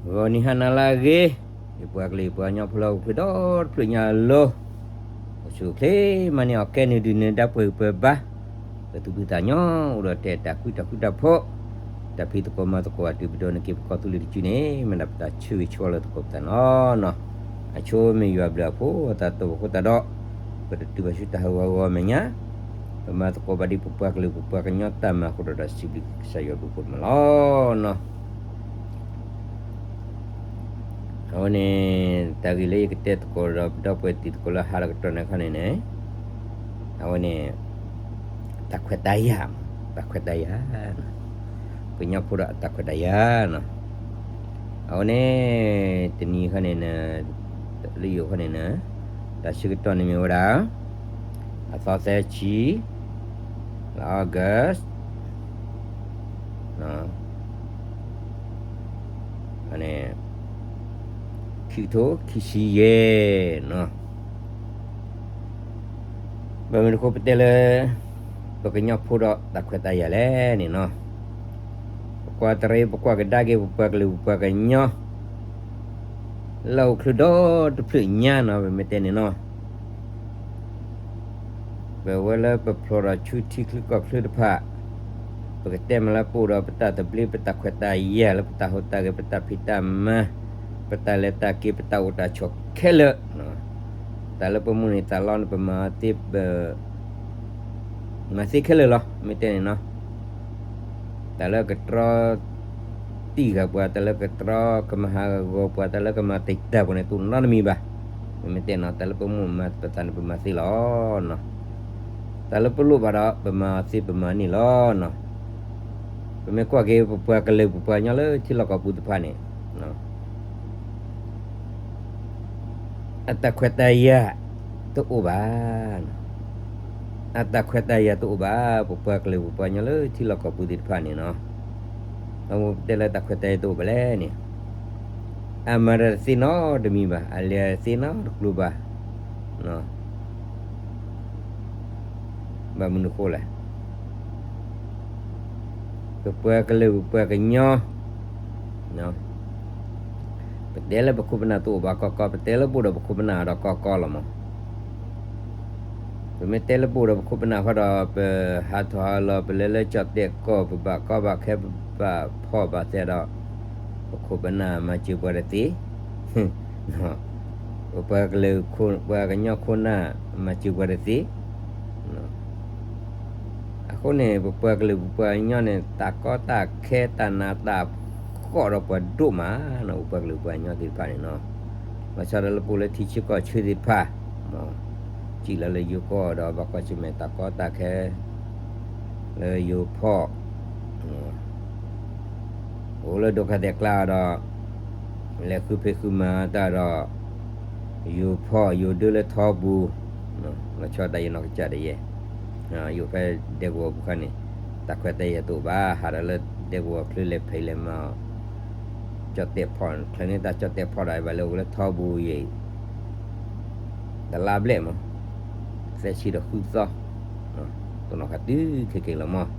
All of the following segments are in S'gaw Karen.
ဂီၤနံၤဟါနၤလၢအဂ့ၤ, ယပှၤကလုာ်ယပှၤကညီဖိလၢဟီၣ်ခိၣ်ချၢဒီတဖျၢၣ်ညါအလိၤ, အိၣ်ဆူၣ်အိၣ်ချ့မၤန့ၢ်အီၣ်ကဲနုာ်ဒုၣ်နုာ်ဒါပှဲၤဂံၢ်ပှဲၤဘါ, ပသူၣ်ဖှံသးညီ အိၣ်ဒီးတဲတၢ်ကွံတၢ်ဃူတၢ်ဖိး, တၢ်ဖံးသကိးမၤသကိး အတုၤပဒိးန့ၢ်က့ၤပကီၢ်သူလ့ၤတစုန့ၣ် မ့ၢ်ဒၣ်ပတၢ်ဆၢဂ့ၤဆၢဝါလၢသကိးပသးန့ၣ်လီၤ. အဆိမ့ၢ်ယွၤဘျုးအဖိအသးတိၢ်ပဃိသတးဒီး, ပတတုၤဘၣ်ဆူတၢ်ဟးဂီၤဂီၤမဲာ်ညါ, ပမၤသကိးဘၣ်ဒ်ပပှၤကလုာ်ပပှၤကညီတၢ်မၤအဃိဒီး စံးဘျုးကစၢ်ယွၤဘျုးဖှိၣ်မးလီၤ. အဝဲန့ၣ် တၢ်ဂ့ၢ်လၢယကတဲသကိးဒီးပဒီပုၢ်ဝဲၢ်တံၤသကိးလၢဟါလီၤကတီၢ်န့ၣ်ခီန့ၣ်န့ၣ်, အဝဲန့ၣ် တၢ်ခွဲးတၢ်ယာ်, တၢ်ခွဲးတၢ်ယာ်, ကညီဖိဒီးအတၢ်ခွဲးတၢ်ယာ်န့ၣ်, အဝဲန့ၣ် တနံၤခီန့ၣ်န့ၣ်, လၢယိၤခီန့ၣ်န့ၣ်, တၢ်ဆၢကတီၢ်န့ၣ်မ့ၢ်ဝဲဒၣ် အသီသၢဆံ လါ August န့ၣ်, ခံကထိခံဆံယဲၢ်န့ၣ်, ဘၣ်မနုၤအဃိပတဲလၢ ပကညီဖိဒီးတၢ်ခွဲးတၢ်ယာ်လဲၣ်န့ၣ်န့ၣ်, ပကွၢ်တရံး ပကွၢ်ကဒါက့ၤ ပပှၤကလုာ်ပပှၤကညီ လၢဟီၣ်ခိၣ်ချၢဒီတဖျၢၣ်ညါန့ၣ် ပမ့ၢ်တဲန့ၣ်န့ၣ်, ပဝဲလၢပဖျိးဒီးဆူထံချၢကီၢ်ချၢတဖၣ်, ပကတဲမ့ၢ်လၢပအိၣ်ဒီးပတၢ်သဘျ့ ပတၢ်ခွဲးတၢ်ယာ်လၢပတၢ်ဟူးတၢ်ဂဲၤ ပတၢ်ဖံးတၢ်မၤ, ပတၢ်လဲၤတၢ်က့ၤ ပတၢ်အိၣ်တၢ်ဆိးခဲလၢာ်, တၢ်လၢပမိၣ်န့ၢ်သးလီန့ၣ် ပမၤသ့ ပ မၤသ့ခဲလၢာ်လီၤ မ့ၢ်တဲန့ၣ်န့ၣ်, တၢ်လၢကတြီ တံၢ်ဃာ်ပှၤ, တၢ်လၢကတြီကမၤဟးဂီၤပှၤ, တၢ်လၢကမၤတံာ်တာ်ပှၤန့ၣ် တအိၣ်နီတမံၤဘၣ်. မ့မ့ၢ်တဲန့ၣ် တၢ်လၢပမိၣ်မၤပသးန့ၣ် ပမၤသ့လီၤ. တၢ်လၢပလိၣ်ဘၣ်ဒီး ပမၤသ့ပမၤန့ၢ်လီၤ. ပမ့ၢ်ကွၢ်က့ၤ ပပှၤကလုာ်ပပှၤကညီလၢထံလီၢ်ကီၢ်ပူၤတဖၣ်န့ၣ်, အတၢ်ခွဲးတၢ်ယာ်တအိၣ်ဘၣ်. အတၢ်ခွဲးတၢ်ယာ်တအိၣ်ဘၣ်, ပပှၤကလုာ်ပပှၤကညီလၢထံလီၢ်ကီၢ်ပူၤသ့ၣ်တဖၣ်န့ၣ်န့ၣ်, အဝဲပတဲလၢတၢ်ခွဲးတၢ်ယာ်တအိၣ်ဘၣ်လဲၣ်န့ၣ်, အမၤတၢ်တသ့နီတမံၤဘၣ်, အလဲၤတသ့နီတကျိၤဘၣ်. ဘၣ်မနုၤအဃိလဲၣ်. ပပှၤကလုာ်ပပှၤကညီ, ပတဲလၢပခိၣ်ပနၢ်တအိၣ်ဘၣ်ကီကီ, ပတဲလၢပအိၣ်ဒီးပခိၣ်ပနၢ်ဒီးကီကီလီၤမး. ပမ့ၢ်တဲလၢပအိၣ်ဒီးပခိၣ်ပနၢ်ဃီဒီး ပဟးထီၣ်ဟးလီၤ ပလဲၤလၢကၠီၣ်တဲၣ်ကီၢ် ပဘၣ်ကီဘၣ်ခဲ ပဘၣ်ဖှီၣ်ဘၣ်သဲဒီး ပခိၣ်ပနၢ်မၤစၢၤပှၤတသ့. ပပှၤကလုာ် ပှၤကညီခိၣ်နၢ် မၤစၢၤပှၤတသ့. အဃိန့ၣ် ပပှၤကလုာ်ပပှၤကညီန့ၣ် တၢ်ကီတၢ်ခဲ တၢ်နးတၢ်ဖှီၣ်ဒီးပှၤဒိၣ်မးန့ၣ် ပပှၤကလုာ်ပှၤကညီသ့ၣ်တဖၣ်န့ၣ်န့ၣ်, လီၤဆီဒၣ်တၢ်လၢပအိၣ်လၢထံဆၢကီၢ်ဆၢသ့ၣ်တဖၣ်, စံးလၢလၢယိၤကီၢ်ဒီး ဘၣ်ကွၢ်ဆၢၣ်မဲာ်တၢ်ကီတၢ်ခဲ လၢယိၤဖီၣ် အိၣ်လၢဒိခါသဲးကျါဒီး လဲၤဃုဖံးဃုမၤတၢ်ဒီး ယိၤဖီၣ်ယိၤဒၢလၢထီပူၤ, လီၤဆီဒၣ်တၢ်ယနီၢ်ကစၢ်ဒၣ်ယဲ, ယအိၣ်ဖဲဒဲကဝီၤပူၤခါန့ၣ် တၢ်ခွဲးတၢ်ယာ်တအိၣ်ဘၣ်, ဟးဒီးလၢဒဲကဝီၤချၢလဲၤဖံးလဲၤမၤအီၤ, ကၠီၣ်တဲၣ်ဖီၣ်န့ၣ် ချၢန့ၢ်တၢ်ကၠီၣ်တဲၣ်ဖီၣ်ဒီး ဘၣ်လဲၤအိၣ်လၢထီပူၤယဲ တလါဘျဲၣ်မး, သၢဆံဒီးဃုသီ, တနီၤဃာ်တုၤခဲက့ၤလီၤမး,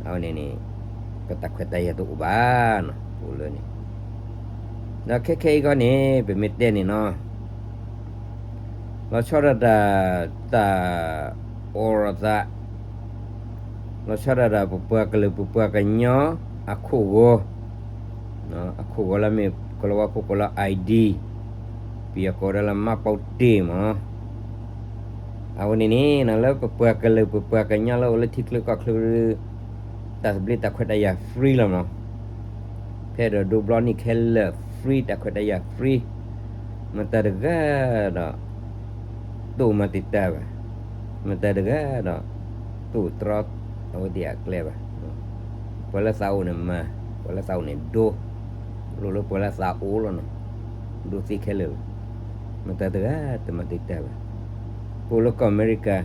အဝဲန့ၣ်န့ၣ် ပတၢ်ခွဲးတၢ်ယာ်တအိၣ်ဘၣ်န့ၣ် အိၣ်လၢန့ၣ်, ဒီးခဲခဲအံၤခီန့ၣ် ပမ့ၢ်တဲန့ၣ်န့ၣ်, လီၤဆီဒၣ်တၢ် တၢ်အိၣ်ရသး လီၤဆီဒၣ်တၢ် ပပှၤကလုာ်ပပှၤကညီ အခိၣ်ဂီၤ, အခိၣ်ဂီၤလၢမ့ၢ်ကလီၤဝါဖိကိးလၢ ID, ပယီၤကိးဒၣ်လၢ မှတ်ပုံတင် မး, အဝဲန့ၣ်န့ၣ် လၢပပှၤကလုာ်ပပှၤကညီလၢအိၣ်လၢထံချၢကီၢ်ချၢ တၢ်သဘျ့တၢ်ခွဲးတၢ်ယာ် free လီၤမး, ဖဲဒီးဒိးဘျီန့ၢ်ခဲလၢာ် free, တၢ်ခွဲးတၢ်ယာ် free, မတၤတဂၤဒီး တအိၣ်မၤတံာ်တာ်ဘၣ်, မတၤတဂၤဒီး တအိၣ်တြီအဝဲသ့ၣ်အကျဲဘၣ်, ပှၤလၢသးအိၣ်န့ၣ်မၤ, ပှၤလၢသးအိၣ်န့ၣ်ဒိ, လိၣ်လၢပှၤလၢသးအိၣ်လီၤန့ၣ်, ဒိသ့ခဲလၢာ်လီၤ, မတၤတဂၤတမၤတံာ်တာ်ဘၣ်, ပအိၣ်လၢကီၢ်အမဲရကၤ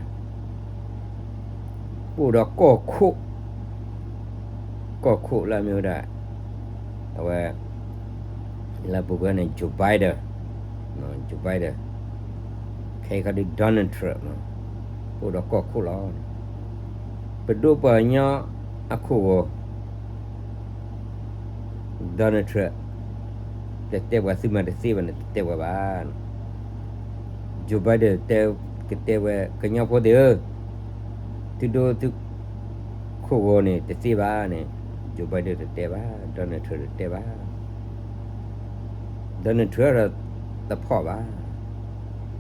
ပအိၣ်ဒီးကီၢ်ခိၣ်, ကီၢ်ခိၣ်လၢအမ့ၢ်ဝဲဒၣ် အဝဲ လၢပူၤကွံာ်န့ၣ် Joe Biden, Joe Biden, ခဲအံၤခီဒုး Donald Trump, ပအိၣ်ဒီးကီၢ်ခိၣ်လီၤ, ပဒိၣ်ပှၤကညီအခိၣ်ဂီၤ Donald Trump, တတဲပှၤ သုမၤတသ့ဘၣ်န့ၣ် တတဲပှၤဘၣ်. Joe Biden တဲ, ကတဲဝဲ ကညီဖိသ့ၣ်ဧၢ, သုဒိသုခိၣ်ဂီၤန့ၣ် တသ့ဘၣ်န့ၣ် Joe Biden တတဲဘၣ်, Donald Trump တတဲဘၣ်. Donald Trump ဒီးတဖီၣ်ဘၣ်,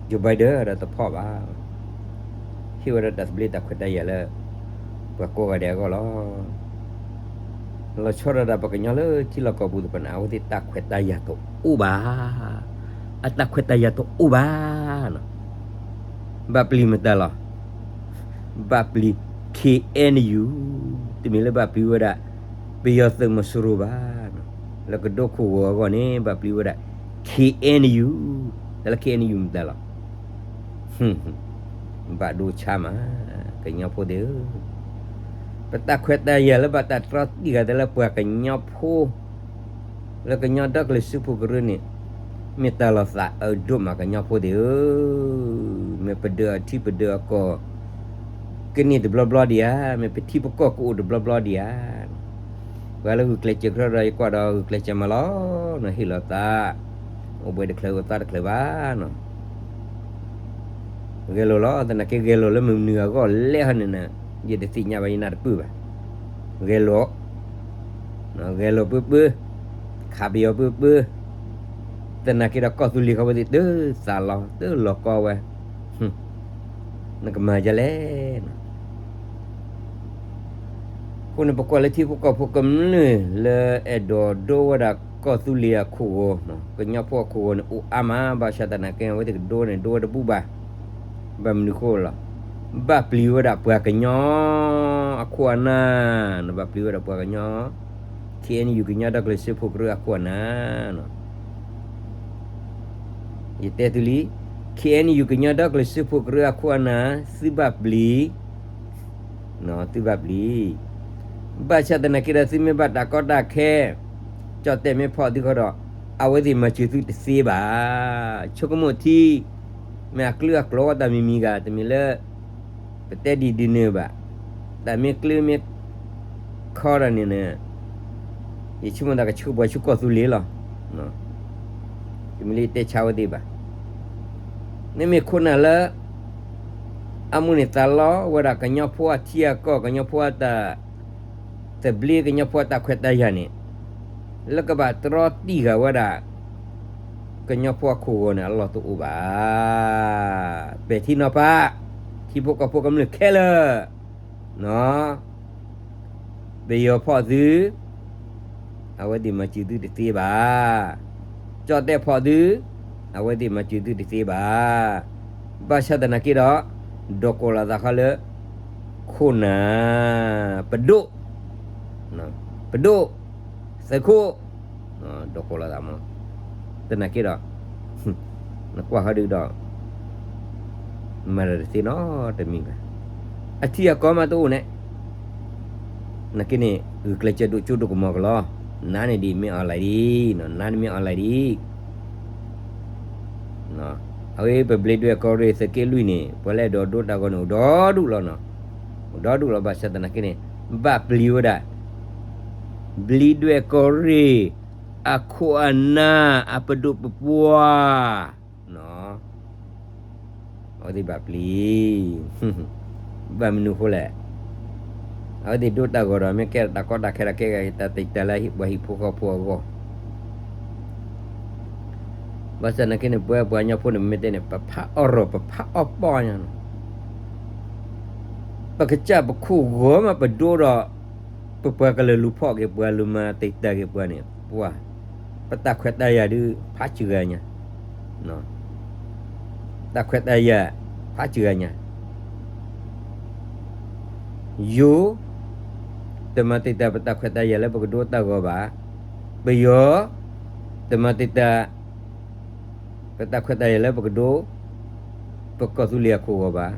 Joe Biden ဒီးတဖီၣ်ဘၣ်. ဟ့ၣ်ဝဲဒၣ်တၢ်သဘျ့တၢ်ခွဲးတၢ်ယာ်လၢ ပှၤကိးဂၤဒဲးအဂီၢ်လီၤ. လီၤဆီဒၣ်တၢ် ပှၤကညီလၢထံလီၢ်ကီၢ်ပူၤသ့ၣ်တဖၣ်န့ၣ် အဝဲသ့ၣ်တၢ်ခွဲးတၢ်ယာ်တအိၣ်ဘၣ်, အတၢ်ခွဲးတၢ်ယာ်တအိၣ်ဘၣ်. ဘၣ်ပျံၤမတၤလီၤ, ဘၣ်ပျံၤ K N U, တမ့ၢ်လၢဘၣ်ပျံၤဝဲဒၣ် ပယီၤသုးမီၤစိရိၤဘၣ်, လၢကဒိခိၣ်ဂီၤအဂီၢ်န့ၣ် ဘၣ်ပျံၤဝဲဒၣ် K N U, တၢ်လၢ K N U မတၤလီၤ. ဘၣ်ဒိဆါမး, ကညီဖိသ့ၣ်ဧၢ, ပတၢ်ခွဲးတၢ်ယာ်လၢဘၣ်တၢ်တြီတံၢ်ဃာ်တၢ်လၢပှၤကညီဖိ လၢကညီဒီကလုာ်စၢဖှိၣ်ကရၢန့ၣ် မ့ၢ်တၢ်လီၤသးအၢဒိၣ်မး ကညီဖိသ့ၣ်ဧၢ, မ့ၢ်ပဒၢးအထံပဒၢးအကီၢ် ကန့ၢ်တဘျီဘျီဒံးဧါ, မ့ၢ်ပထံပကီၢ်ကအိၣ်တဘျီဘျီဒံးဧါ. ပှၤလၢဂုာ်ကျဲးစၢးကြၢးဒီး ယကွၢ်ဒီးဂုာ်ကျဲးစၢးမးလီၤ, ဟ့ၣ်လီၤသး, အိၣ်ဘှံးတချုးအိၣ်သါတချုးဘၣ်နီၤ. ဂဲၤလိာ်လီၤ, သနာ်က့ဂဲၤလိာ်လၢမုၢ်မနုၤအဂီၢ်လဲၣ်ဟီန့ၣ်, ယတသ့ၣ်ညါဘၣ် ယနၢ်တပၢၢ်ဘၣ်. ဂဲၤလိာ်, ဂဲၤလိာ်ပၢပၢ, ခးပယီၤပၢပၢ, သနာ်က့ဒီးကီၢ်သူလ့ၤခီဝဲသ့ၣ် တသးလီၤ တလီၤကီဝဲ, နကမၤဒ်လဲၣ်. အဃိန့ၣ် ပကွၢ်လၢထံဖိကီၢ်ဖိကမျၢၢ်လၢအဲၣ်ဒိးဒိဝဲဒၣ်ကီၢ်သူလ့ၤအခိၣ်ဂီၤ, ကညီဖိအခိၣ်ဂီၤန့ၣ် အိၣ်အါမး, ဘၣ်ဆၣ်သနာ်က့ အဝဲသ့ၣ်ကဒိန့ၣ် ဒိဝဲတဘူၣ်ဘၣ်, ဘၣ်မနုၤဃိလီၤ, ဘၣ်ပျံၤဝဲဒၣ်ပှၤကညီအခိၣ်အနၢ်, ဘၣ်ပျံၤဝဲဒၣ်ပှၤကညီ, K N U ကညီဒီကလုာ်စၢဖှိၣ်ကရၢအခိၣ်အနၢ် ယတဲသုလံ, K N U ကညီဒီကလုာ်စၢဖှိၣ်ကရၢအခိၣ်အနၢ် သုဘၣ်ပျံၤ, သုဘၣ်ပျံၤ, ဘၣ်ဆၣ်သနာ်က့ဒီး သုမ့ၢ်ဘၣ်တၢ်ကီတၢ်ခဲ, ကၠီၣ်တဲၣ်မ့ၢ်ဖီၣ်သုဃီဒီး, အဝဲသ့ၣ်မၤစၢၤသုတသ့ဘၣ်. ဆိကမိၣ်ထံ, မ့ၢ်အကျၢၤအကျိၤတၢ်မံၤမံၤဂၤ တမ့ၢ်လၢ ပတဲဒ်ဒ်န့ၣ်ဘၣ်, တၢ်မ့ၢ်ကျၢၤမ့ၢ်ခီဒီးန့ၣ်န့ၣ်, ယဆိကမိၣ်သးကဆှၢပှၤဆူကီၢ်သူလ့ၤလီၤ. တမ့ၢ်လၢယတဲဆါဝဲသ့ၣ်ဘၣ်. မ့မ့ၢ်ခိၣ်နၢ်လၢ အမိၣ်န့ၢ်သးလီဝဲဒၣ်ကညီဖိအထံအကီၢ် ကညီဖိအတၢ်သဘျ့ ကညီဖိအတၢ်ခွဲးတၢ်ယာ်န့ၣ်, လၢကဘၣ်တြီတံၢ်ဃာ်ဝဲဒၣ် ကညီဖိအခိၣ်ဂီၤန့ၣ် အလီၢ်တအိၣ်ဘၣ်. ပဲာ်ထံနီၤဖး ထံဖိကီၢ်ဖိကမျၢၢ်ခဲလၢာ်, ပယီၤဖီၣ်သု, အဝဲသ့ၣ်မၤစၢၤသုတသ့ဘၣ်. ကၠီၣ်တဲၣ်ဖီၣ်သု, အဝဲသ့ၣ်မၤစၢၤသုတသ့ဘၣ်. ဘၣ်ဆၣ်သနာ်က့ဒီး, ဒီးကိးလီၤသးဃီလၢ ခိၣ်နၢ်, ပဒိၣ်, ပဒိၣ်, သုးခိၣ်, ဒီးကိးလီၤသးမး, သနာ်က့ဒီး, နကွၢ်ဃီဒုဒီး မၤတၢ်တသ့နီတမံၤဘၣ်. အထံအကီၢ်မးတအိၣ်န့ၣ်, နာ်က့န့ၣ် ဂုာ်ကျဲးစၢးဒိၣ်စိဒိၣ်ကမီၤကလီ, နၤန့ၣ်ဒ်မ့ၢ် online ဒံး, နၤန့ၣ်မ့ၢ် online ဒံး. အဝဲပဘျံးဒွဲၣ်ကီၢ်ရ့ၣ်သုးက့လွံၢ်န့ၣ် ပှၤလၢအဲၣ်ဒိးဒိတၢ်ဂီၤန့ၣ် အိၣ်ဒီဒူၣ်လီၤနီၤ, အိၣ်ဒီဒူၣ်လီၤ. ဘၣ်ဆၣ်သနာ်က့န့ၣ်, ဘၣ်ပျံၤဝဲဒၣ် ဘျံးဒွဲၣ်ကီၢ်ရ့ၣ် အခိၣ်အနၢ် အပဒိၣ်ပပှၢ် အဝဲသ့ၣ်ဘၣ်ပျံၤ, ဘၣ်မနုၤအဃိလဲၣ်. အဝဲသ့ၣ်ဒိတၢ်ဂီၤဒီး မ့ၢ်ကဲတၢ်ကီတၢ်ခဲဒီး ကဲတၢ်တံာ်တာ်လၢပှၤဟံၣ်ဖိဃီဖိအဂီၢ်. ဘၣ်ဆၣ်သနာ်က့န့ၣ် ပဝဲပှၤကညီဖိန့ၣ် မ့ၢ်တဲန့ၣ် ပဖးအီၣ်ရီၣ် ပဖးအီၣ်ပီၢ်ညါနီၤ. ပကစၢ်ပခိၣ်ဂီၤမးပဒိဒီး ပပှၤကလုာ်လူၤဖီၣ်က့ၤပှၤ လူၤမၤတံာ်တာ်က့ၤပှၤန့ၣ် ပှၤ, ပတၢ်ခွဲးတၢ်ယာ်ဒုး ဖးစှၤညါ, တၢ်ခွဲးတၢ်ယာ် ဖးစှၤညါ. ယိၤ တမၤတံာ်တာ်ပတၢ်ခွဲးတၢ်ယာ်လၢပကဒိတၢ်ဂီၤဘၣ်. ပယီၤ တမၤတံာ်တာ် ပတၢ်ခွဲးတၢ်ယာ်လၢပကဒိ ပကီၢ်သူလ့ၤအခိၣ်ဂီၤဘၣ်.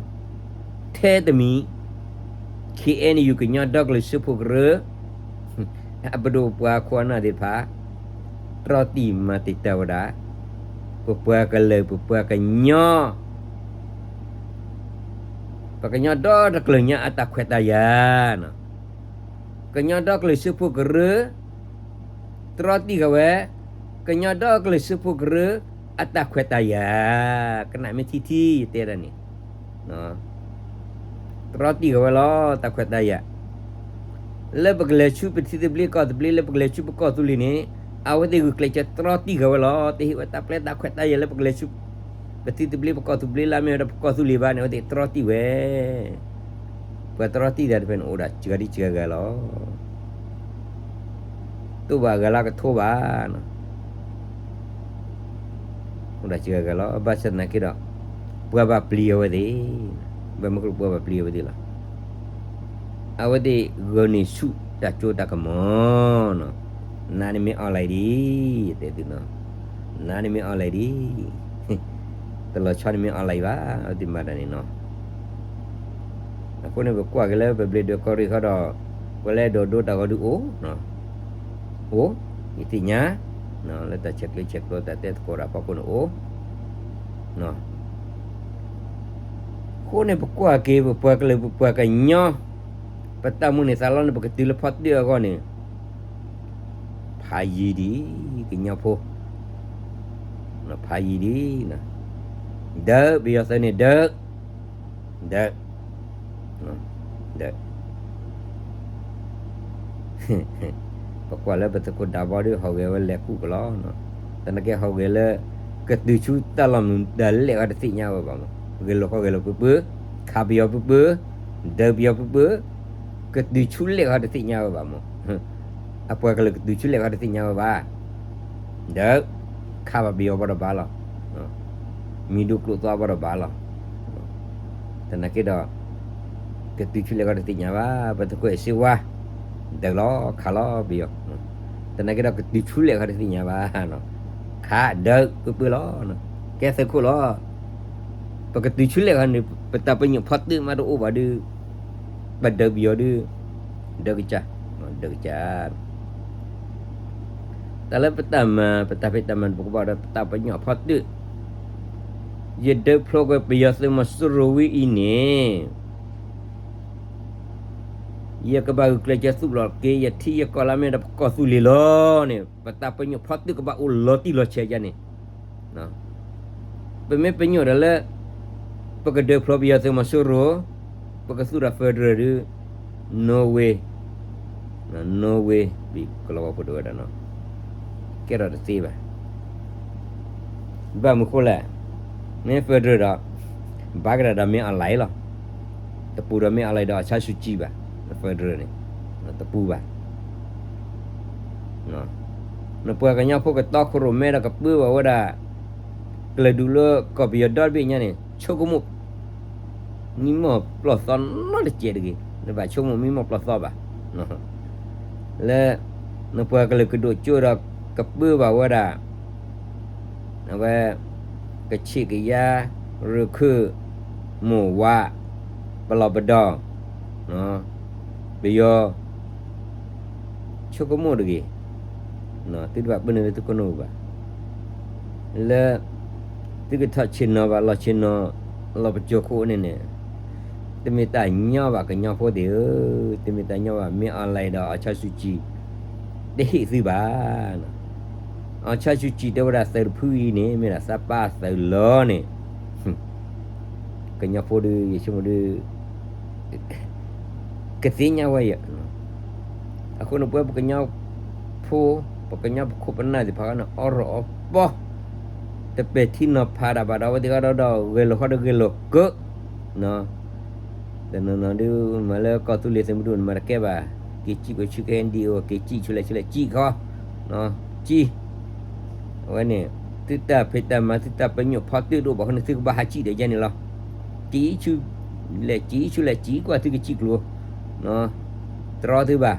ထဲတမံၤ ခ့ၣ်အဲၣ်ယူၣ် ကညီဒီကလုာ်စၢဖှိၣ်ကရၢ အပဒိၣ်ပပှၢ်ခိၣ်အနၢ်သ့ၣ်တဖၣ် တြီတံာ်မၤတံာ်တာ်ဝဲဒၣ် ပပှၤကလုာ် ပပှၤကညီ ပကညီဒီတကလုာ်ညါအတၢ်ခွဲးတၢ်ယာ်, ကညီဒီကလုာ်စၢဖှိၣ်ကရၢ တြီတံာ်ဃာ်ဝဲ က ကညီဒီကလုာ်စၢဖှိၣ်ကရၢ အတၢ်ခွဲးတၢ်ယာ်, ကနၣ်မ့ၢ်ထံထံ ယတဲဒၣ်န့ၣ်, တြီတံၢ်ဃာ်ဝဲလီၤ တၢ်ခွဲးတၢ်ယာ် လၢပကလဲၤဆူပထံသဘျ့ကီၢ်သဘျ့ လၢပကလဲၤဆူပကီၢ်သူလ့ၤန့ၣ်, အဝဲသ့ၣ်ဂုာ်ကျဲးစၢးတြီတံၢ်ဃာ်ဝဲလီၤ. တဟ့ၣ်ဝဲတၢ်ပျဲတၢ်ခွဲးတၢ်ယာ်လၢပကလဲၤဆူ ပထံသဘျ့ပကီၢ်သူဘျ့လၢအမ့ၢ်ဝဲဒၣ်ပကီၢ်သူလ့ၤဘၣ်န့ၣ် အဝဲသ့ၣ်တြီတံၢ်ဝဲ. ပှၤတြီတံၢ်တၢ်တဖၣ်န့ၣ် အိၣ်ဒၣ်စှၤဒံစှၤဂၤလီၤ. တအိၣ်ဘၣ်အဂၤလၢကထိဘၣ် အိၣ်ဒၣ်စှၤဂၤလီၤ. ဘၣ်ဆၣ်သနာ်က့ဒီး ပှၤဘၣ်ပျံၤအဝဲသ့ၣ်, ဘၣ်မနုၤဃိပှၤဘၣ်ပျံၤအဝဲသ့ၣ်လဲၣ်. အဝဲသ့ၣ်ဂၢၢ်န့ၢ်ဆူၣ်တၢ်စိတၢ်ကမီၤ, နၤန့ၣ်မ့ၢ် online ဒံး, တဲသုနီၤ, နၤန့ၣ်မ့ၢ် online ဒံး, တလီၤဆီန့ၣ်မ့ၢ် online ဘၣ်, အဝဲသ့ၣ်မၤတၢ်န့ၣ်နီၤ. အဃိန့ၣ် ပကွၢ်က့ၤလၢပဘျ့ဒွဲၣ်ကီၢ်ရ့ၣ်ဃီဒီး ပှၤလၢအဲၣ်ဒိးဒိတၢ်ဂီၤဒုးအိၣ် အိၣ်, ယသ့ၣ်ညါ, လၢတၢ်ဆဲးကျိးဆဲးကျိးတၢ်တဲသကိးတၢ်ဖီခိၣ်န့ၣ်အိၣ်. အဃိန့ၣ် ပကွၢ်က့ၤ ပပှၤကလုာ် ပပှၤကညီ ပတၢ်မုၢ်လၢ်သးလီန့ၣ် ပကတုၤလၢဖီတၢၣ်အဂီၢ်န့ၣ် ဖးယံၤဒံး ကညီဖိ, ဖးယံၤဒံး, ဒၢး ပယီၤသုးန့ၣ် ဒၢး, ဒၢး, ဒၢး ပကွၢ်လၢပသုးခိၣ်ဒးဘီဒီး ဟီၣ်ဂဲၤဝဲလဲၤကူၣ်ကလီ, သနာ်က့ဟီၣ်ဂဲၤလၢ ကတုၤဆူတၢ်လီၢ်မုၢ်ဒၢးလဲၣ်ဃီတသ့ၣ်ညါဝဲဘၣ်မး, ဂဲၤလိာ်ဃီဂဲၤလိာ်ပှဲၤပှဲၤ, ခးပယီၤပှဲၤပှဲၤ, ဒၢးပယီၤပှဲၤပှဲၤ, ကတုၤဆူလဲၣ်ဃီတသ့ၣ်ညါဝဲဘၣ်မး, အပှၤကလုာ်ကတုၤဆူလဲၣ်ဃီတသ့ၣ်ညါဝဲဘၣ်, ဒၢး ခးဘၣ်ပယီၤဘၣ်ဒီးဘၣ်လီၤ, မံၤဒိၣ်ကျိၣ်သွါဘၣ်ဒီးဘၣ်လီၤ. သနာ်က့ဒီး ကတုၤဆူလဲၣ်ဃီတသ့ၣ်ညါဘၣ်, ပသုးခိၣ်အဲၣ်စ့ဝါ ဒၢးလီၤ ခးလီၤပယီၤ, သနာ်က့ဒီး ကတုၤဆူလဲၣ်ဃီတသ့ၣ်ညါဘၣ်, ခးဒၢးပှဲၤပှဲၤလီၤ, ကဲသုးခိၣ်လီၤ. ပကတုၤဆူလဲၣ်ဃီန့ၣ် ပတၢ်ပညိၣ်ဖီတၢၣ်မးတအိၣ်ဘၣ်ဒီး ပဒၢးပယီၤဒီး ဒၢးကစၢ်, ဒၢးကစၢ် တၢ်လၢပတၢ်မၤ ပတၢ်ဖံးတၢ်မၤန့ၣ် ပကဘၣ်ဒီးပတၢ်ပညိၣ်ဖီတၢၣ်, ယဒၢဖျိကွံာ်ပယီၤသုးမီၤစိရိၤဝံၤအံၤန့ၣ် ယကဘၣ်ဂုာ်ကျဲးစၢးသူၣ်လီၤက့ၤ ယထံယကီၢ်လၢအမ့ၢ်ဒၣ်ပကီၢ်သူလ့ၤလီၤန့ၣ် ပတၢ်ပညိၣ်ဖီတၢၣ်ကဘၣ်အိၣ်လီၤတံၢ်လီၤဆဲးယါန့ၣ် ပမ့ၢ်ပညိၣ်ဒီးလၢ ပကဒၢဖျိပယီၤသုးမီၤစိရိၤ, ပကသူၣ်ဒီး federal ဒီး Norway, Norway ပကလီၤဝါဖိဒိၣ်ဝဲဒၣ်နီၤ, ကဲထီၣ်တသ့ဘၣ်. ဘၣ်မနုၤဃိလဲၣ်, မ့ၢ် federal ဒီး ဘၣ်ကဒီးဒီးမ့ၢ် online လီၤ. တပူၤဒီးမ့ၢ် online ဒီး အောင်ဆန်းစုကြည် ဘၣ်, federal န့ၣ် တပူၤဘၣ်. နပှၤကညီဖိကတီခိၣ်ရိၣ်မဲဒီးကပၢဘၣ်ဝဲဒၣ် ကလုာ်ဒူၣ်လၢကီၢ်ပယီၤဒီတဘ့ၣ်ညါန့ၣ် ဆိကမိၣ် မံမီၢ်ပျီၢ်သီနီတစဲးတဂ့ၤ, နဘၣ်ဆိကမိၣ်မံမီၢ်ပျီၢ်သီဘၣ်. လၢ နပှၤကလုာ်ကဒိၣ်ကၠိဒီးကပၢဘၣ်ဝဲဒၣ် အဝဲ ကချ့ၣ်ကယါ ရခၢၣ် မိၢ်ဝး ပလီၢ်ပဒီၢ် ပယီၤ ဆိကမိၣ်တဂ့ၤ, သုတဘၣ်ပၢနုာ်လၢသုခိၣ်နူာ်ဘၣ်. လၢ သုကထီၣ်ဆ့ၣ်နီၤဘၣ် လီၤဆ့ၣ်နီၤ လီၤပစိာ်ခိၣ်န့ၣ်န့ၣ် တမ့ၢ်တၢ်ညီဘၣ် ကညီဖိသ့ၣ်ဧၢ, တမ့ၢ်တၢ်ညီဘၣ် မ့ၢ် online ဒီး အောင်ဆန်းစုကြည် တဟ့ၣ်သုဘၣ်. အောင်ဆန်းစုကြည် တဲဝဲဒၣ်သုးတဖုအံၤန့ၣ် မ့ၢ်ဒၣ်သးပၢ်သုးလီၤန့ၣ် ကညီဖိဒီး ယဆိကမိၣ်ဒီး ကသ့ၣ်ညါဝဲယၤ. အဃိန့ၣ် ပဝဲပကညီဖိ ပကညီပခိၣ်ပနၢ်သ့ၣ်တဖၣ်န့ၣ် အီၣ်ရီၣ်အီပီ တပဲာ်ထံနီၤဖးတၢ်ဘၣ်ဒီး အဝဲသ့ၣ်ဃီဒီး ဂဲၤလိာ်ဃီဒီးဂဲၤလိာ်ကၢး တနီၤနီၤဒုး မၤလၢကီၢ်သူလ့ၤသုးမုၢ်ဒိၣ်န့ၣ် မၤတကဲဘၣ်, က့ၤစံၣ်ကွံာ်ဆူ KNDO က့ၤစံၣ်ဆူလဲၣ်ဆူလဲၣ် စံၣ်ခီ, စံၣ် အဝဲန့ၣ် သုတၢ်ဖံးတၢ်မၤ သုတၢ်ပညိၣ်ဖီတၢၣ်တအိၣ်ဘၣ်အဃိန့ၣ် သုကဘၣ်ဟးစံၣ်ဒီးယဲန့ၣ်လီၤ. စံၣ်ဆူ လဲၤစံၣ်ဆူလဲၣ် စံၣ်ကွၢ်သုကစံၣ်ကျိၤ တြီသုဘၣ်.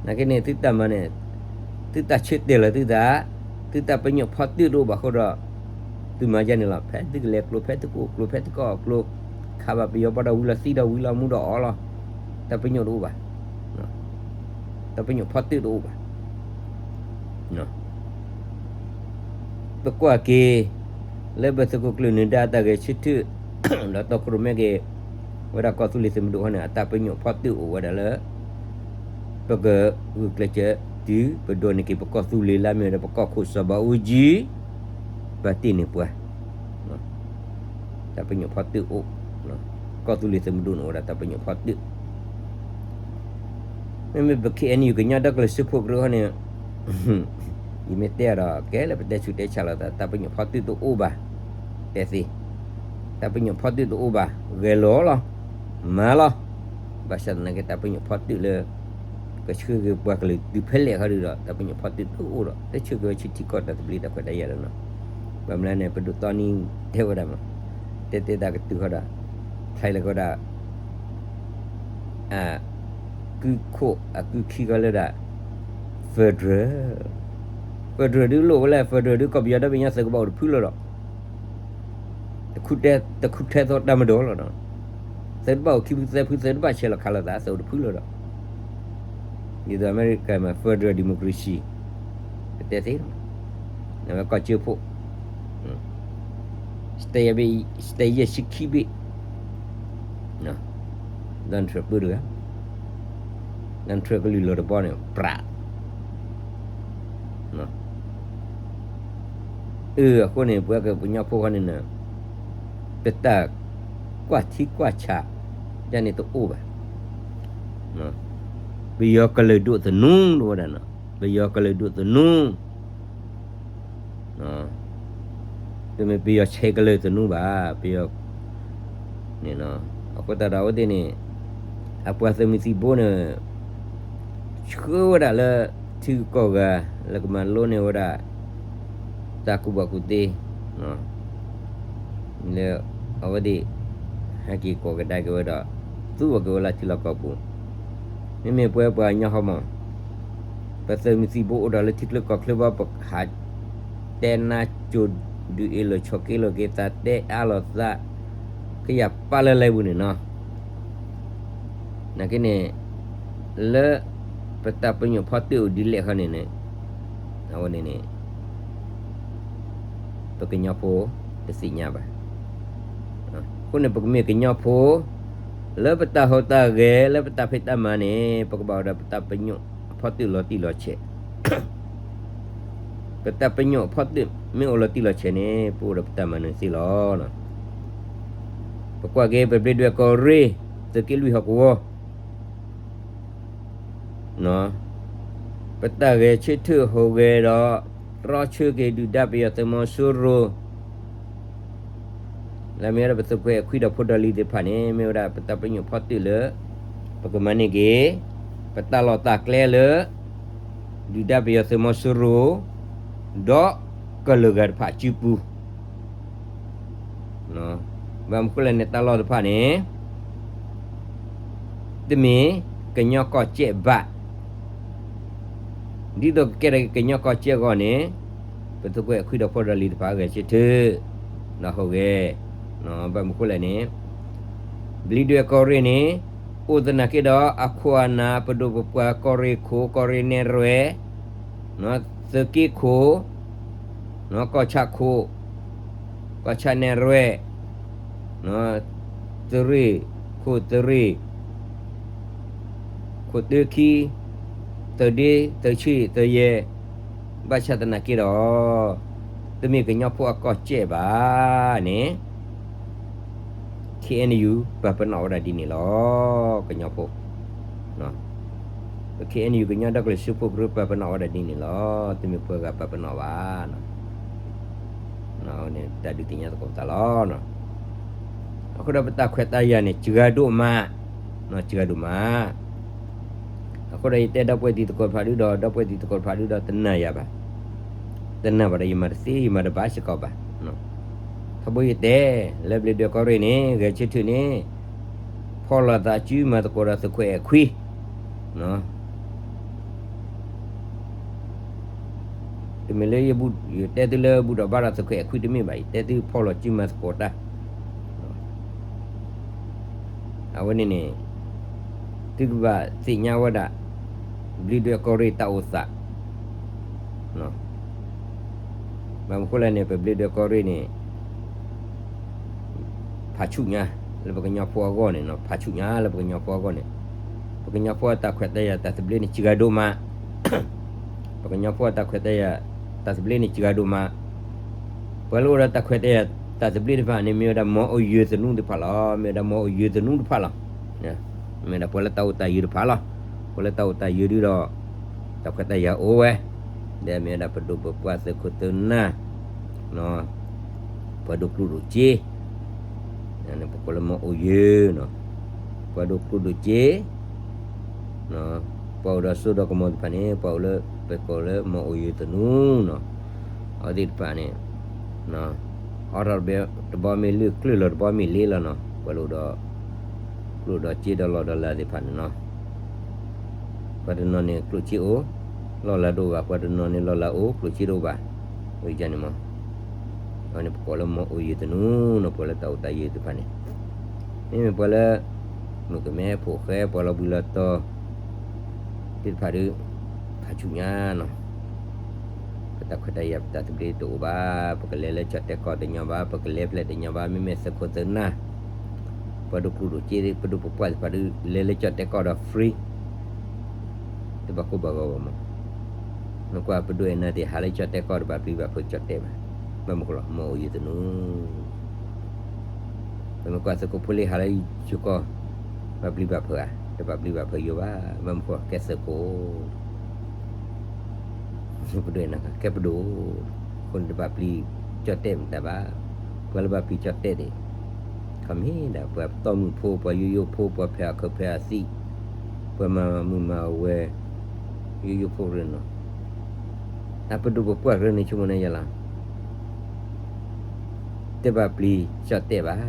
နာ်က့န့ၣ် သုတၢ်မၤန့ၣ် သုတၢ်ဆၢတဲာ်လီၤသုသး, သုတၢ်ပညိၣ်ဖီတၢၣ်တအိၣ်ဘၣ်အဃိဒီး သုမၤယဲန့ၣ်လီၤ. ဖဲသုကလဲၤကျိၤ ဖဲသုကအိၣ်ကျိၤ ဖဲသုကအိၣ်ကျိၤ ခးဘၣ်ပယီၤဘၣ်ဒီးဝံၤလီၤသံဒီးဝံၤလီၤမူဒီးအီလီၤ. တၢ်ပညိၣ်တအိၣ်ဘၣ်. တၢ်ပညိၣ်ဖီတၢၣ်တအိၣ်ဘၣ်. ပကွၢ်က့ၤ လၢပသုးခိၣ်ကျၢၢ်နၢၤဒါအတၢ်ဂဲၤဆၢထၢၣ် ဒီးတီခိၣ်ရိၣ်မဲက့ၤ ဝဲဒၣ်ကီၢ်သူလ့ၤသုးမုၢ်ဒိၣ်ခီန့ၣ် အတၢ်ပညိၣ်ဖီတၢၣ်အိၣ်ဝဲဒၣ်လၢ ပကဂုာ်ကျဲးစၢး ပဒိးန့ၢ်က့ၤပကီၢ်သူလ့ၤလၢအမ့ၢ်ဝဲဒၣ်ပကီၢ်ခိၣ်စီၤဘးအူကၠံ, ဘၣ်တ့ၢ်န့ၢ်ပှၤ, တၢ်ပညိၣ်ဖီတၢၣ်အိၣ်, ကီၢ်သူလ့ၤသုးမုၢ်ဒိၣ်န့ၣ်အိၣ်ဝဲဒၣ်တၢ်ပညိၣ်ဖီတၢၣ်, မ့မ့ၢ်ပ ခ့ၣ်အဲၣ်ယူၣ် ကညီဒီကလုာ်စၢဖှိၣ်ကရၢန့ၣ်, ယမ့ၢ်တဲအီၤဒီး ကဲလၢပတဲဆူးတဲဆါလိာ်သး တၢ်ပညိၣ်ဖီတၢၣ်တအိၣ်ဘၣ်, တဲသ့, တၢ်ပညိၣ်ဖီတၢၣ်တအိၣ်ဘၣ်, ဂဲၤလီၤလီၤ, မၤလီၤ, ဘၣ်ဆၣ်သနာ်က့ တၢ်ပညိၣ်ဖီတၢၣ်လၢ ကဆှၢက့ၤပှၤကလုာ်တုၤဖဲလဲၣ်ဃီဒီး တၢ်ပညိၣ်ဖီတၢၣ်တအိၣ်ဒီး တဆှၢက့ၤဝဲဆူထံကီၢ်တၢ်သဘျ့တၢ်ခွဲးတၢ်ယာ်လၢၤနီၤ, ဘၣ်မနုၤလဲၣ်န့ၣ် ပဒိၣ်တီနံတဲဝဲဒၣ်မး, တဲတဲတၢ်ကတုၤဃီဒီး, ချဲးလၢကဝဲဒၣ် ကုခိၣ်အကုခံဃီလၢဒၣ် federal, federal ဒုးလိၣ်ဝဲလဲၣ်, federal ဒုး ကီၢ်ပယီၤဒီဘ့ၣ်ညါသုးကဘၣ်အိၣ်တဖုလၢၤဒီး တခူးထဲသိးတၢ်မၤဒိးလီၤဒီး, သုတဘၣ်အိၣ်ခံဖုသၢဖု သုတဘၣ်ဆဲးလီၤခးလိာ်သး သုအိၣ်တဖုလၢၤဒီး, ဒ်သိးအမဲရကၤမး federal democracy ကတဲသ့, နဝဲကီၢ်ကၠၢဖှိၣ် state ယဲၢ်ဆံခံဘ့ၣ်, Donald Trump ပၢတဂၤ, Donald Trump ကလုၢ်လီၤတဘီန့ၣ် ပြး အၢ အဃိန့ၣ် ပဝဲကညီဖိဃီန့ၣ် ပတၢ်ကွၢ်ထံကွၢ်ဆး ဒ်န့ၣ်တအိၣ်ဘၣ်. ပယီၤကလုာ်ဒိၣ်သနူတအိၣ်ဒၣ်နီၤ, ပယီၤကလုာ်ဒိၣ်သနူ, တမ့ၢ်ပယီၤဆဲးကလုာ်သနူဘၣ်, ပယီၤန့ၣ်, အဃိသတးဒီးအဝဲသ့ၣ်န့ၣ် အပှၤသုးမုၢ်သံၣ်ဘိန့ၣ် ဆှၢဝဲဒၣ်လၢထံဂုၤကီၢ်ဂၤ လၢကမၤလိန့ၢ်ဝဲဒၣ် တၢ်ကူၣ်ဘၣ်ကူၣ်သ့ လၢအဝဲသ့ၣ် ဟဲက့ၤကိးကဒါက့ၤဝဲဒီး သူအီၤက့ၤဝဲလၢထံလီၢ်ကီၢ်ပူၤ, မ့မ့ၢ်ပဝဲပှၤကညီဟီမး ပသုးမုၢ်သံၣ်ဘိအိၣ်ဒီးလၢထံချၢကီၢ်ချၢဘၣ် ပဟးတဲနါစိၤ ဒုးအ့ၣ်လိာ်ဆိးက့လိာ်က့ၤသး တဲအါလိာ်သး ကယၤပာ်လၢလဲပူၤန့ၣ်နီၤ. နာ်က့န့ၣ် လၢပတၢ်ပညိၣ်ဖီတၢၣ်အိၣ်ဒ်လဲၣ်ဃီန့ၣ်န့ၣ် အဝဲန့ၣ်န့ၣ် ပကညီဖိတသ့ၣ်ညါဘၣ်. အဃိန့ၣ် ပကမ့ၢ်ကညီဖိ လၢပတၢ်ဟူးတၢ်ဂဲၤ လၢပတၢ်ဖံးတၢ်မၤန့ၣ် ပကဘၣ်အိၣ်ဒီးပတၢ်ပညိၣ်အဖီတၢၣ်လီၤတံၢ်လီၤဆဲး, ပတၢ်ပညိၣ်အဖီတၢၣ်မ့ၢ်အိၣ်လီၤတံၢ်လီၤဆဲးန့ၣ် ပအိၣ်ဒီးပတၢ်မၤနၢၤသ့လီၤ. ပကွၢ်က့ၤ ပဘျ့ဒွဲၣ်ကီၢ်ရ့ၣ် သုးက့လွံၢ်ဟီၣ်ကဝီၤ ပတၢ်ဂဲၤဆၢထၢၣ်ဟူးဂဲၤဒီး တြီဆၢက့ၤဒုၣ်ဒါပယီၤသုးမီၤစိရိၤ လၢအမ့ၢ်ဝဲဒၣ်ပသုးခိၣ်အဲၣ်ခွံဒီးဖိဒီးလံၤသ့ၣ်တဖၣ်န့ၣ် မ့ၢ်ဝဲဒၣ်ပတၢ်ပညိၣ်ဖီတၢၣ်လၢ ပကမၤန့ၢ်က့ၤ ပတၢ်လီၢ်တၢ်ကျဲလၢ ဒုၣ်ဒါပယီၤသုးမီၤစိရိၤ ဒီးကလုာ်ဂၤတဖၣ်အစုပူၤ ဘၣ်မနုၤဃိလဲၣ်န့ၣ် တၢ်လီၢ်တဖၣ်န့ၣ် တမ့ၢ်ကညီကီၢ်စဲၣ်ဘၣ်. ဒ်သိးကကဲထီၣ်က့ၤကညီကီၢ်စဲၣ်အဂီၢ်န့ၣ် ပသုးခိၣ်အဲၣ်ခွံဒီးဖိဒီးလံၤတဖၣ် ဂဲၤဆၢထၢၣ် ဒီးဟူးဂဲၤ, ဘၣ်မနုၤဃိလဲၣ်န့ၣ် ဘျံးဒွဲၣ်ကီၢ်ရ့ၣ်န့ၣ် အိၣ်သနာ်က့ဒီးအခိၣ်အနၢ် ပဒိၣ်ပပှၢ် ကီၢ်ရ့ၣ်ခိၣ် ကီၢ်ရ့ၣ်နဲၣ်ရွဲၣ် သုးက့ခိၣ်, ကီၢ်ဆၣ်ခိၣ်, ကီၢ်ဆၣ်နဲၣ်ရွဲၣ်, သုးရ့ၣ်, ခိၣ်သုးရ့ၣ်, ခိၣ်တၢခံ, သုးဒ့, သုးဆံ, သုးယဲၢ်, ဘၣ်ဆၣ်သနာ်က့ဒီး တမ့ၢ်ကညီဖိအကီၢ်စဲၣ်ဘၣ်န့ၣ် ခ့ၣ်အဲၣ်ယူၣ် ပာ်ပနီၣ်ဝဲဒၣ်ဒ်န့ၣ်လီၤ. ကညီဖိ ပခ့ၣ်အဲၣ်ယူၣ် ကညီဒီကလုာ်စၢဖှိၣ်ကရၢ ပာ်ပနီၣ်ဝဲဒၣ်ဒ်န့ၣ်လီၤ. တမ့ၢ်ပှၤဂၤပာ်ပနီၣ်ဘၣ်. တၢ်ဒုးသ့ၣ်ညါသကိးပသးလီၤ. အဃိဒီးပတၢ်ခွဲးတၢ်ယာ်န့ၣ် စှၤဒိၣ်မး, စှၤဒိၣ်မး. အဃိဒီးယတဲဒီပုၢ်ဝဲၢ်တံၤသကိးတဖၣ်ဒုဒီး ဒီပုၢ်ဝဲၢ်တံၤသကိးတဖၣ်ဒုဒီး တနာ်ယၤဘၣ်. တနာ်ဘၣ်ဒီးယမၤတသ့ ယမၤတဘၣ်စ့ၢ်ကီးဘၣ်. ထီဘိယတဲ လၢဘျ့းဒွဲၣ်ကီၢ်ရ့ၣ်န့ၣ် ဂဲၤဆၢထၢၣ်န့ၣ် ဖီၣ်လိာ်သးစုမၤသကိးဒီးသုးခိၣ်အဲၣ်ခွံ တမ့ၢ်လၢယတဲသုလၢဘူၣ်ထီၣ်ဘါထီၣ်သုးခိၣ်အဲၣ်ခွံတမ့ၢ်ဘၣ်, ယတဲသုဖီၣ်လိာ်စုမၤသကိးတၢ်. အဝဲန့ၣ်န့ၣ် သုကဘၣ်သ့ၣ်ညါဝဲဒၣ် ဘျ့းဒွဲၣ်ကီၢ်ရ့ၣ်တၢ်အိၣ်သး ဘၣ်မနုၤဃိလဲၣ်န့ၣ် ပဘျ့းဒွဲၣ်ကီၢ်ရ့ၣ်န့ၣ် ဖးဆူၣ်ညါလၢပကညီဖိအဂီၢ်န့ၣ်, ဖးဆူၣ်ညါလၢပကညီဖိအဂီၢ်န့ၣ်, ပကညီဖိအတၢ်ခွဲးတၢ်ယာ်တၢ်သဘျ့န့ၣ် စှၤဒိၣ်မး. ပကညီဖိအတၢ်ခွဲးတၢ်ယာ် တၢ်သဘျ့န့ၣ်စှၤဒိၣ်မး, ပှၤလၢအိၣ်ဒီးတၢ်ခွဲးတၢ်ယာ် တၢ်သဘျ့တဖၣ်န့ၣ် မ့ၢ်ဝဲဒၣ်မ်အူယၢၤသနူတဖၣ်လီၤ. မ့ၢ်ဝဲဒၣ်မ်အူယၢၤသနူတဖၣ်လီၤ. မ့ၢ်ဝဲဒၣ်ပှၤလၢတၢ်အိၣ်တၢ်ယၢၤတဖၣ်လီၤ. ပှၤလၢတၢ်အိၣ်တၢ်ယၢၤဒုဒီး တၢ်ခွဲးတၢ်ယာ်အိၣ်ဝဲ, ဒီးမ့ၢ်ဝဲဒၣ်ပဒိၣ်ပပှၢ်သုးခိၣ်သုးနၢ် ပှၤဒိၣ်ကျိၣ်ဒိၣ်စ့, ပကိးလၢမ်အူယၢၤနီၤ, ပှၤဒိၣ်ကျိၣ်ဒိၣ်စ့, ပှၤအိၣ်ဒီးစိဒီးကမီၤသ့ၣ်တဖၣ်န့ၣ် ပှၤအိၣ်လၢ ပကိးလၢမ်အူယၢၤသနူနီၤ, အဝဲသ့ၣ်တဖၣ်န့ၣ် အီထီၣ်တဘျီမ့ၢ်လၢၢ် ကျၢၢ်လီၤတဘျီမ့ၢ်လ့လီၤနီၤ, ပှၤလၢအိၣ်ဒီး ကျိၣ်ဒီးစ့ဒီးလီၢ်ဒီးလၤသ့ၣ်တဖၣ်န့ၣ်နီၤ ပှၤတနီၤန့ၣ်ကျိၣ်စ့အိၣ် လီၢ်လၤတအိၣ်ဘၣ်, ပှၤတနီၤန့ၣ်လီၢ်လၤအိၣ် ကျိၣ်စ့တအိၣ်ဘၣ်, ဝဲန့ၣ်မး, အဝဲန့ၣ်ပကိးလၢမ်အူယၢၤသနူနီၤ, ပှၤလၢတၢ်အိၣ်တၢ်ယၢၤသ့ၣ်တဖၣ်န့ၣ်, မ့မ့ၢ်ပှၤလၢ မုၣ်ကမဲဖိဃဲ ပှၤလီၤဘှံးလီၤတီၤ သ့ၣ်တဖၣ်ဒီး ခးဆူညါနီၤ ပတၢ်ခွဲးတၢ်ယာ်ပတၢ်သဘျ့တအိၣ်ဘၣ်, ပကလဲၤလၢကၠီၣ်တဲၣ်ကီၢ်တညီဘၣ်, ပကလဲၤဖဲလဲၣ်တညီဘၣ်, မ့မ့ၢ်သုးခိၣ်သုးနၢ် ပှၤဒိၣ်ကျိၣ်ဒိၣ်စ့ ပဒိၣ်ပပှၢ်သ့ၣ်တဖၣ်ဒီး လဲၤလၢကၠီၣ်တဲၣ်ကီၢ်ဒီး free, တဘၣ်ကိၢ်ဘၣ်ဂီၤဘၣ်မး, နကွၢ်ပဒိၣ်အဲၣ်နၤသ့ၣ် ဟးလၢကၠီၣ်တဲၣ်ကီၢ်တဘၣ်ပျံၤဘၣ်ဖုးကၠီၣ်တဲၣ်ဘၣ်, ဘၣ်မနုၤဃိလဲၣ် မ်အူယၢၤသနူ ပမ့ၢ်ကွၢ်သုးခိၣ်ဖိလ့ဟးလၢယိၤကီၢ် ဘၣ်ပျံၤဘၣ်ဖုးဧါ, တဘၣ်ပျံၤဘၣ်ဖုးယိၤဘၣ်, ဘၣ်မနုၤဃိ ကဲသုးခိၣ် ပဒိၣ် ကဲပဒိၣ်, အဃိန့ၣ်တဘၣ်ပျံၤကၠီၣ်တဲၣ်မတၤဘၣ်, ပှၤလၢဘၣ်ပျံၤကၠီၣ်တဲၣ်န့ၣ် ခီမ့ၢ်ဒၣ်ပှၤပတီၢ်မုၢ်ဖိ ပှၤယိယိဖိ ပှၤဖဲးအီၣ်ခၢၣ်ဖဲးအီၣ်သံး, ပှၤမၤမုာ်မၤဝဲ ယိယိဖိရ့နီၤ, အပဒိၣ်ပပှၢ်ရ့န့ၣ်ဆိကမိၣ်န့ၣ်ယလီၤ တဘၣ်ပျံၤကၠီၣ်တဲၣ်ဘၣ်,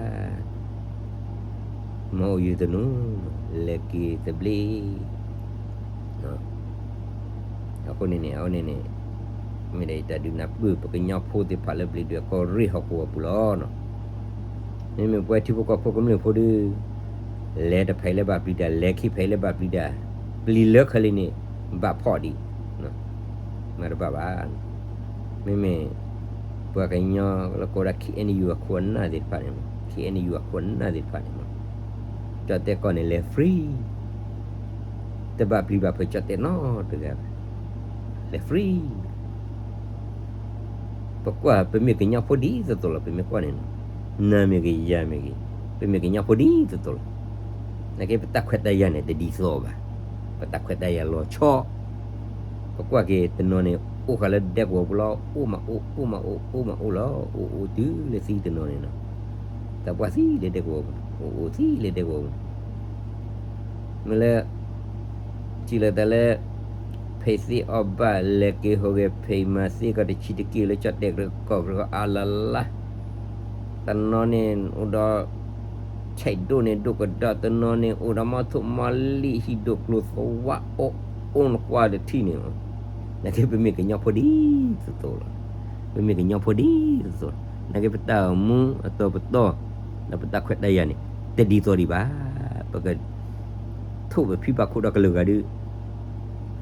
မ်အူယၢၤသနူ လဲၤက့ၤသဘျ့, အဃိန့ၣ်န့ၣ် အဝဲန့ၣ်န့ၣ် မ့ၢ်ဒၣ်ယတၢ်ဒုးနၢ်ပၢၢ် ပကညီဖိသ့ၣ်တဖၣ်လၢဘျံးဒွဲၣ်ကီၢ်ရ့ၣ်ဟီၣ်ကဝီၤပူၤလီၤ. မ့မ့ၢ်ပဝဲထံဖိကီၢ်ဖိကမျၢၢ်ဖိဒီး လဲၤတဖၣ်အံၤလၢဘၣ်ပျံၤတၢ်, လဲၤခံဖၣ်အံၤလၢဘၣ်ပျံၤတၢ်, ပျံၤလၢခဲလၢာ်န့ၣ် ဘၣ်ဖီၣ်ဒံး, မၤတဘၣ်ဘၣ်. မ့မ့ၢ် ပှၤကညီလၢကိးဝဲဒၣ် ခ့ၣ်အဲၣ်ယူၣ် အခိၣ်အနၢ်သ့ၣ်တဖၣ်န့ၣ်မး, ခ့ၣ်အဲၣ်ယူၣ် အခိၣ်အနၢ်သ့ၣ်တဖၣ်န့ၣ်မး, ကၠီၣ်တဲၣ်ကီၢ်န့ၣ် လဲၤ free, တဘၣ်ပျံၤဘၣ်ဖုးကၠီၣ်တဲၣ်နီတဂၤဘၣ်, လဲၤ free ပကွၢ်ပမ့ၢ်ကညီဖိဒ်သိးသိးလီၤ, ပမ့ၢ်ကွၢ်န့ၣ်နီၤ, နၤမ့ၢ်ဂ့ၤ ယၤမ့ၢ်ဂ့ၤ, ပမ့ၢ်ကညီဖိဒ်သိးသိးလီၤ. နာ်က့ပတၢ်ခွဲးတၢ်ယာ်န့ၣ် တဒ်သိးဘၣ်, ပတၢ်ခွဲးတၢ်ယာ်လီၤဆီ, ပကွၢ်က့ၤတနီၤန့ၣ် အိၣ်ဃာ်လၢဒဲကဝီၤပူၤလီၤ, အိၣ်မးအိၣ် အိၣ်မးအိၣ် အိၣ်မးအိၣ်လီၤ, အိၣ်အိၣ်တုၤလၢသံတနီၤန့ၣ်နီၤ, တၢ်ပှၢ်သံလၢဒဲကဝီၤပူၤ, အိၣ်အိၣ်သံလၢဒဲကဝီၤပူၤ မ့ၢ်လၢ စံးလီၤသးလၢ ဖံးသ့အီၣ်ဘၣ် လဲၤက့ၤဟူးဂဲၤဖံးမၤသ့ကီး တဆံးတက့ၢ်လၢကၠီၣ်တဲၣ်ကရၢကီၢ်ကရၢအါလါလါ, တနီၤန့ၣ်အိၣ်ဒီး ဆဲးဒိၣ်န့ၣ်ဒိၣ်ကဒီး, တနီၤန့ၣ်အိၣ်ဒီးမီထိၣ်မီလံာ် ဟံၣ်ဒိၣ်ကျိၤသဝါအိၣ်အိၣ်နကွၢ်တထံၣ်န့ၣ်, နာ်က့ပမ့ၢ်ကညီဖိဒ်သိးသိးလီၤ, ပမ့ၢ်ကညီဖိဒ်သိးသိး, နာ်က့ပတၢ်အိၣ်မူအတီၤပတီၢ် ဒီးပတၢ်ခွဲးတၢ်ယာ်န့ၣ် တဒ်သိးဒံးဘၣ်, ပက ထိၣ်ပဖံပာ်ခိၣ်ဒီးကလုာ်ဂၤဒုး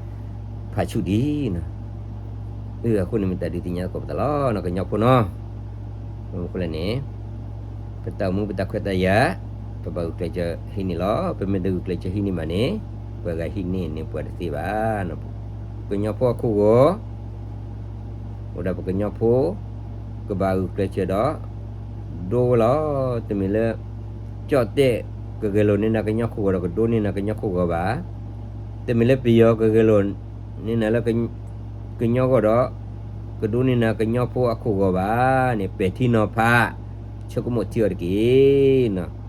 ဖးဆူၣ်ဒံးနီၤ, အဃိန့ၣ်မ့ၢ်တၢ်ဒုးသ့ၣ်ညါသကိးပသးလီၤ ကညီဖိနီၤ, မ့ၢ်မနုၤဃိလဲၣ်န့ၣ် ပတၢ်အိၣ်မူပတၢ်ခွဲးတၢ်ယာ် ပဘၣ်ဂုာ်ကျဲးစၢးဟံးန့ၢ်လီၤ, ပမ့ၢ်တဂုာ်ကျဲးစၢးဟံးန့ၢ်ဘၣ်န့ၣ် ပှၤဂၤဟံးန့ၢ်န့ၣ်ပှၤတသ့ဘၣ်, ကညီဖိအခိၣ်ဂီၤ အိၣ်ဒီးပကညီဖိ ကဘၣ်ဂုာ်ကျဲးစၢးဒီး ဒိဝဲလီၤ, တမ့ၢ်လၢ ကၠီၣ်တဲၣ်ကဂဲၤလိာ်န့ၢ်နၤကညီခိၣ်ဂီၤဒီးကဒိန့ၢ်နၤကညီခိၣ်ဂီၤဘၣ်, တမ့ၢ်လၢပယီၤကဂဲၤလိာ်န့ၢ်နၤလၢ ကညီဂီၢ်ဒီး ကဒိန့ၢ်နၤကညီဖိအခိၣ်ဂီၤဘၣ်န့ၣ် ပဲာ်ထံနီၤဖး ဆိကမိၣ်ထံအီၤတက့ၢ်နီၤ,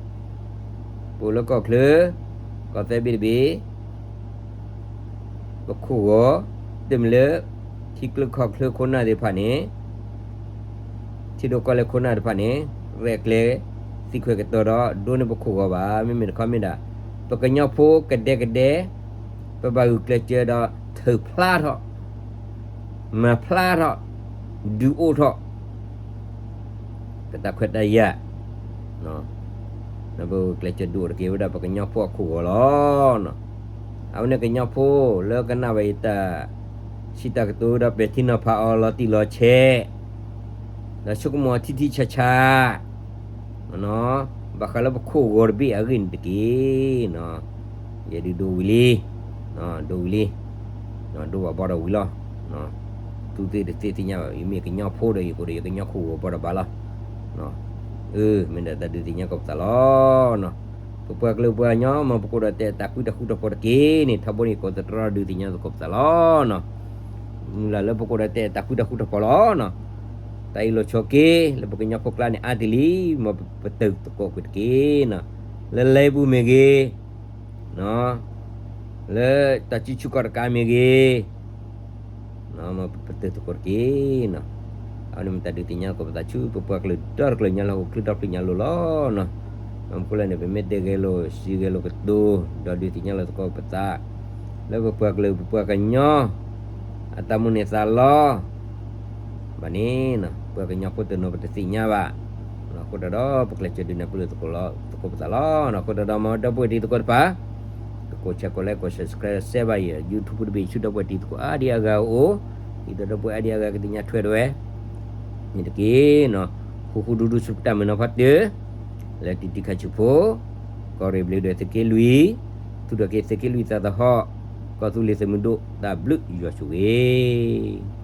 ပအိၣ်လၢကီၢ်ချၢ ကီၢ်သၢဘ့ၣ်တဘ့ၣ် ပခိၣ်ဂီၤ တမ့ၢ်လၢ ထံချၢကီၢ်ချၢခိၣ်နၢ်သ့ၣ်တဖၣ်န့ၣ် ထံဒိၣ်ကီၢ်လဲၢ်ခိၣ်နၢ်တဖၣ်န့ၣ် ရဲၣ်ကျဲၤ သံခွဲးကတၢၢ်ဒီး ဒိန့ၢ်ပခိၣ်ဂီၤဘၣ်, မ့မ့ၢ်တခီမ့ၢ်ဒၣ် ပကညီဖိကဒဲကဒဲ ပဘၣ်ဂုာ်ကျဲးစၢးဒီး ထုးဖျါထီၣ် မၤဖျါထီၣ် ဒုးအိၣ်ထီၣ် ပတၢ်ခွဲးတၢ်ယာ် ပဂုာ်ကျဲးစၢးဒုးအိၣ်တက့ၢ်ဝဲဒၣ်ပကညီဖိအခိၣ်ဂီၤလီၤ. အဝဲန့ၣ်ကညီဖိလၢကနၣ်ဝဲယတၢ်စံးတၢ်ကတိၤဒီး ပဲာ်ထံနီၤဖးအီၤလီၤတံၢ်လီၤဆဲး ဒီးဆိကမိၣ်ထံထံဆးဆး ဘၣ်ဃးလၢပခိၣ်ဂီၤတဘ့ၣ်အဂ့ၢ်န့ၣ်တက့ၢ်. ယဲဒုးဒိဝံၤလံ, ဒိဝံၤလံ, ဒိဝဲဘီဒီးဝံၤလီၤ. သုသ့ၣ်တသ့ၣ်ညါဘၣ်, ယမ့ၢ်ကညီဖိဒီး ယကိးဒီးယကညီခိၣ်ဂီၤဘီဒီးဘၣ်လီၤ. အၢ မ့ၢ်ဒၣ်တၢ်ဒုးသ့ၣ်ညါသကိးပသးလီၤ. ပပှၤကလုာ်ပှၤကညီ မ်ပကအိၣ်ဒီးတၢ်အဲၣ်တၢ်ကွံတၢ်ဃူတၢ်ဖိးတက့ၢ်န့ၣ် ထီဘိန့ၣ် ယကိးသတြီဒုးသ့ၣ်ညါသကိးပသးလီၤ. မုၢ်လၢ်လၢပကအိၣ်ဒီးတၢ်အဲၣ်တၢ်ကွံတၢ်ဃူတၢ်ဖိးလီၤ. တၢ်အ့ၣ်လိာ်ဆိးက့ လၢပကညီဖိကျါန့ၣ် အါတ့ၢ်လံ, မ်ပတုာ်သကိးကွံာ်တက့ၢ်. လၢလံာ်ပူၤမ့ၢ်ဂ့ၤ, လၢတၢ်စုဆူၣ်ခီၣ်တကးမ့ၢ်ဂ့ၤ, မ်ပတုာ်သကိးတက့ၢ်. အဝဲန့ၣ်မ့ၢ်တၢ်ဒုးသ့ၣ်ညါသကိးပသးဆူ ပပှၤကလုာ်ဒီတကလုာ်ညါလၢဟီၣ်ခိၣ်ချၢဒီဖျၢၣ်ညါလိၤလီၤ. မ်အဃိလဲၣ်န့ၣ် ပမ့ၢ်တဲဂဲၤလိာ် စံးဂဲၤလိာ်ကတိၤ ဒီးဒုးသ့ၣ်ညါလိာ်သကိးပသး လၢပပှၤကလုာ်ပပှၤကညီ အတၢ်မိၣ်န့ၢ်သးလီ ဘၣ်န့ၣ် ပှၤကညီဖိတနီၤပတသ့ၣ်ညါဘၣ်. အဃိတၢ်ဒီး ပကျဲးစၢးဒုးနၢ်ပၢၢ်လိာ်သကိးပသးလီၤ. အဃိတၢ်ဒီး မ်ဒီပုၢ်ဝဲၢ်တံၤသကိးတဖၣ် ကကိး share ကိး like ကိး subscribe share ဘၣ်ယ YouTube တဘ့ၣ်ဆူ ဒီပုၢ်ဝဲၢ်တံၤသကိးအါဒံအါဂၤအအိၣ်, ဒ်သိးဒီပုၢ်ဝဲၢ်အါဒံအါဂၤကသ့ၣ်ညါထွဲဒၣ်ဝဲ န့ၣ်တက့ၢ်. ဃူဃူဒူဒူဆူပတၢ်မုၢ်နီၤဖးတၢၢ် လၢတံၤတံၤခါဆူၣ်ဖိ ကီၢ်ရ့ၣ်ဘျ့းဒွဲၣ်သုးက့လွံၢ် သူၣ်ထီၣ်က့ၤသုးက့လွံၢ်သးသဟီၣ် ကီၢ်သူလ့ၤသုးမုၢ်ဒိၣ် တၢ်ဘျုးယွၤဆိၣ်ဂ့ၤ